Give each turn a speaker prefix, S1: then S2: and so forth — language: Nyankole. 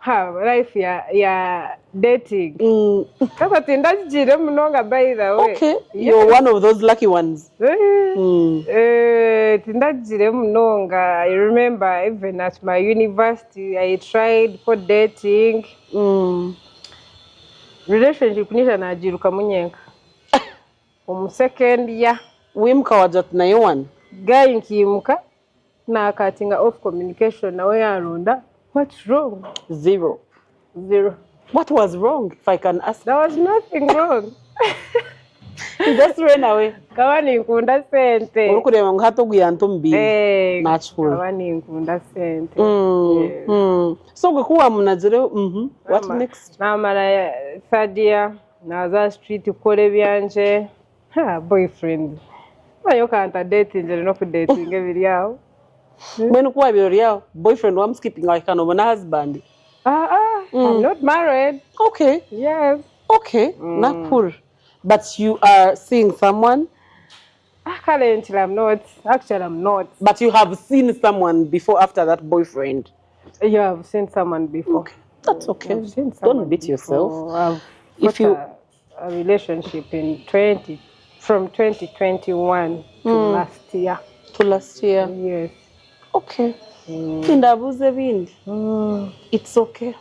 S1: Ha, life ya ya dating. Kasa tindagigiire munonga, by the way.
S2: Okay, you're one of those lucky ones.
S1: Eh, tindagigiire munonga. I remember even at my university I tried for dating. Relationship nisha nagirukamu nyenka. Omu second year.
S2: Wimuka wagira ati naye wani.
S1: Guy nkiimuka nakatinga off communication nawe yaronda. What's wrong?
S2: Zero.
S1: Zero.
S2: What was wrong, if I can ask?
S1: There was nothing wrong.
S2: You just ran away.
S1: Nkaba ninkunda sente.
S2: Orikureeba ngu hati ogu yanta omu bintu.
S1: Eh,
S2: Nakihurira.
S1: nkaba ninkunda sente. Yes.
S2: So gwe ku wamunagire, what next?
S1: Namara third year, naza street kukora ebyangye. Ha, boyfriend. Manya okanta datingire n'okudatinga ebiri aho.
S2: Mbwenu ku wabiire ori aho, boyfriend wamuskipinga wahika nobona husband?
S1: Ah, ah, I'm not married. Yes.
S2: Okay, nakuhurira. But you are seeing someone?
S1: Ah, currently I'm not. Actually, I'm not.
S2: But you have seen someone before after that boyfriend?
S1: You have seen someone before.
S2: Okay, that's okay.
S1: I've seen
S2: Don't
S1: someone
S2: beat yourself.
S1: before. I've
S2: If
S1: got
S2: you
S1: a relationship in 20 from 2021 to last year.
S2: To last year.
S1: Yes.
S2: Okay. Tindabuze ebindi. It's okay.